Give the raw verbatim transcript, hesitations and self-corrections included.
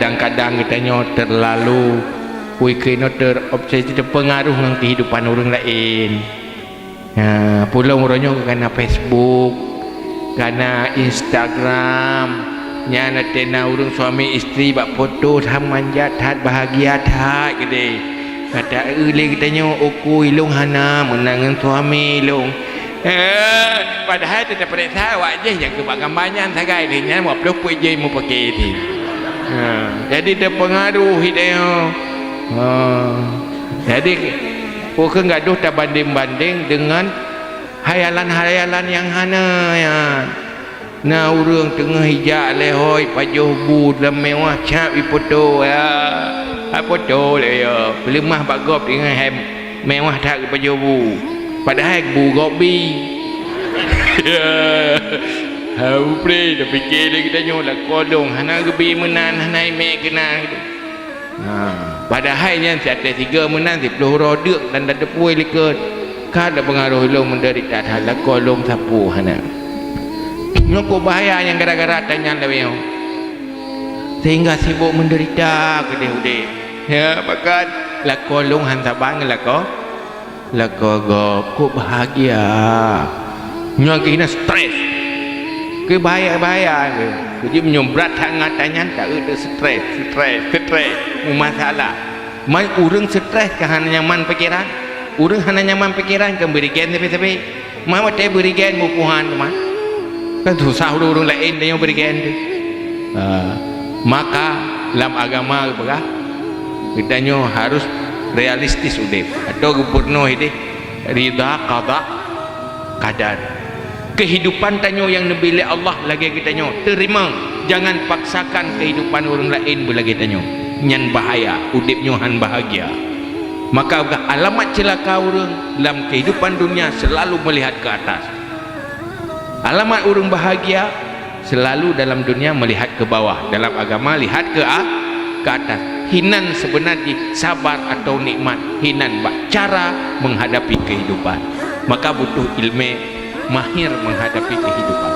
Kadang-kadang geutanyoe terlalu, ui, keunoe terobsesi, terpengaruh ngon kehidupan ureuëng laén. Ha, peulom uroe nyoe kana Facebook, kana Instagram, nyan ateueh na ureuëng suami isteri bak foto, that manja, that bahagia, that keudeh. Kata, "Eu, lé geutanyoe, uku ilong hana meunan ngon suami ilong." Eh, padahai teupeuriksa awak jih nyang keu bak gambar nyan sagai lé nyan, wak ploh peuet jih mupake jih. Ha, jadi terpengaruh geutanyoe. Ha. Jadi, ukeue gadoh tabandeng-bandeng dengan hayalan-hayalan nyang hana nyan. Na ureuëng teungoh ijak lé hôi pajoh bu lam mewah cap ipoto, ya. Ipoto lé ya. Peuleumah bak gob teungoh hai mewah that geupajoh bu. Padahai bu gob bi. Ya. Ha, upre tapike lé geutanyoe lakoe lôn hana geubi meunan, hana imé keunan. Ha, padahai nyan siateueh sigoe meunan siploh uroe deuk dan tateupue likot. Ka tapeungaruh lôn meudeurita that lakoe lôn sapeue hana. Nyoe kok bahaya nyang gara-gara tanyan lawée nyoe. Sehingga sibok meudeurita keudeh udeb. Ya, bahkan lakoe lôn han saban ngon lakoe Lakoe gob kok bahagia. Nyoe keuhina stres. Keu bahaya-bahaya keu. Jadi meunyoe brat that ngon ata nyan, ta eu teu stres, stres, stres, meumasalah. Man ureuëng stres ka hana nyaman pikeran. Ureuëng hana nyaman pikeran kan beurigen sabe-sabe. Man watée beurigen mupuhan teuma. Kan susah ureuëng-ureuëng laén tanyoe beurigen teuh. Ha, maka lam agama geupeugah, geutanyoe harus realistis udeb. Atau geupeureunoh ideh rida qada qadar. Kehidupan tanyoe nyang neubri lé Allah lagée geutanyoe, terima. Jangan paksakan kehidupan ureuëng laén beulagée tanyoe. Nyan bahaya, udeb nyoe han bahagia. Maka geupeugah alamat ceulaka ureuëng lam kehidupan dunia selalu melihat ke atas. Alamat ureuëng bahagia selalu dalam dunia melihat ke bawah, dalam agama lihat ke a-, ke atas. Hinan seubeuna jih sabar atau nikmat, hinan bak cara menghadapi kehidupan. Maka butuh ilmu mahir menghadapi kehidupan.